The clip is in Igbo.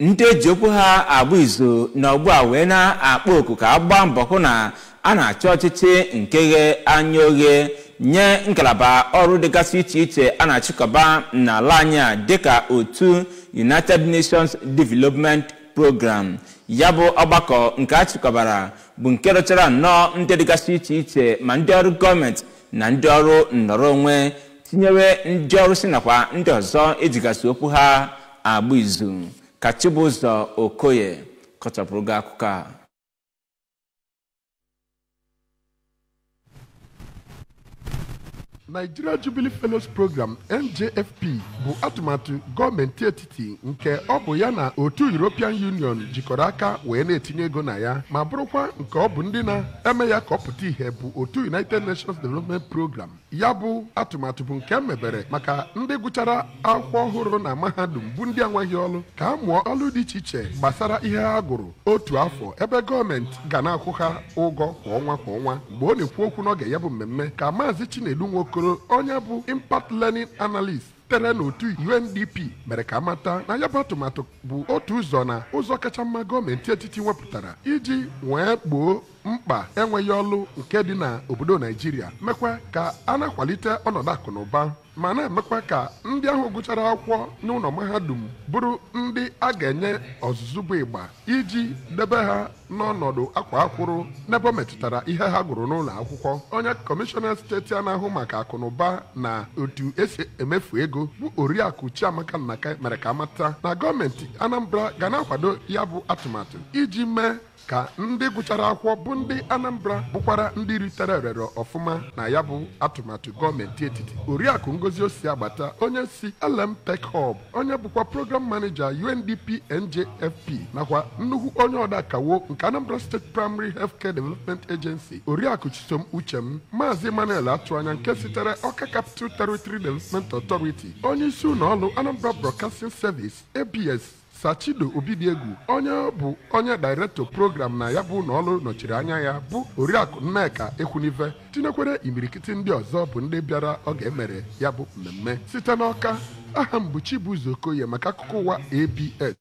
Ndị eji okwu ha agba izu na ugbu a wee na-akpọ oku ka a gbaa mbọ hụ na a na-achọ ọchịchị nke ghe anya oghe nye ngalaba ọrụ dịgasị iche iche a na-achịkọba n'ala anyị a dịka otu United Nations Development Program. Ya bụ ọgbakọ nke a chịkọbara bụ nke rụchara nnọọ ndị dịgasị iche iche, ma ndị ọrụ gọọmenti na ndị ọrụ nnọrọ onwe, tinyere ndị ọrụ si nakwa ndị ọzọ ejigasị okwu ha agba izu. Ka Chibụzọ Okoye kọchapụrụ gị akụkọ a. Nigeria Jubilee Fellows Program NJFP bụ atụmatụ gọọmenti etiti nke ọ bụ ya na otu European Union jikọrọ aka wee na-etinye ego na ya, ma bụrụkwa nke ọ bụ ndị na-eme ya ka ọ pụta ìhè bụ otu United Nations Development Program. Ya bụ atụmatụ bụ nke mebere maka ndị gụchara akwụkwọ ọhụrụ na mahadum bụ ndị enweghị ọrụ ka a mụọ ọrụ dị iche iche gbasara ihe ha gụrụ otu afọ, ebe gọọmenti ga na-akwụ ha ụgwọ kwa ọnwa kwa ọnwa. Mgbe ọ na-ekwu okwu n'oge ya bụ mmemme, ka Maazị Chinedu Nwokoro, onye bụ Impact Learning Analyst tere n'otu UNDP, mere ka amata na ya bụ atụmatụ bụ otu ụzọ na ụzọ kacha mma gọọmenti etiti wepụtara iji wee gboo mkpa enweghị ọlụ nke dị n'obodo Naijiria, mekwa ka a na-akwalite ọnọdụ akụ na ụba, ma na-emekwa ka ndị ahụ gụchara akwụkwọ n'ụlọ mahadum bụrụ ndị a ga-enye ọzụzụ bụ ịgba iji debe ha n'ọnọdụ akwa akwụrụ n'ebe ọ metụtara ihe ha gụrụ n'ụlọ akwụkwọ. Onye kọmishọna steeti a na-ahụ maka akụ na ụba na otu esi emefu ego bụ Oriakụ Chiamaka Nnaka mere ka amata na gọọmenti Anambra ga na-akwado ya bụ atụmatụ iji mee ka ndị gụchara akwụkwọ bụ ndị Anambra bụkwara ndị ritere erere ọfụma na ya bụ atụmatụ gọọmenti etiti. Oriakụ Ngozi Osiagbata, onye si LM Tech Hub, onye bụkwa program manager UNDP NJFP nakwa nnukwu onye ọdakawo nke Anambra State Primary Healthcare Development Agency, Oriakụ Chisom Uchem, Maazị Emmanuel Atụanya nke sitere Ọka Capital Territory Development Authority, onye isi ụlọ ọrụ Anambra Broadcasting Service ABS Sachido Obidiegwu, onye bụ onye dairektọ program na ya bụ ụlọ ọrụ nọchiri anya ya bụ Oriakụ Nneka Ekwunife, tinyekwere imirikiti ndị ọzọ bụ ndị bịara oge emere ya bụ mmemme. Site n'Ọka, aha m bụ Chibuzo Okoye maka akụkọ ụwa ABS.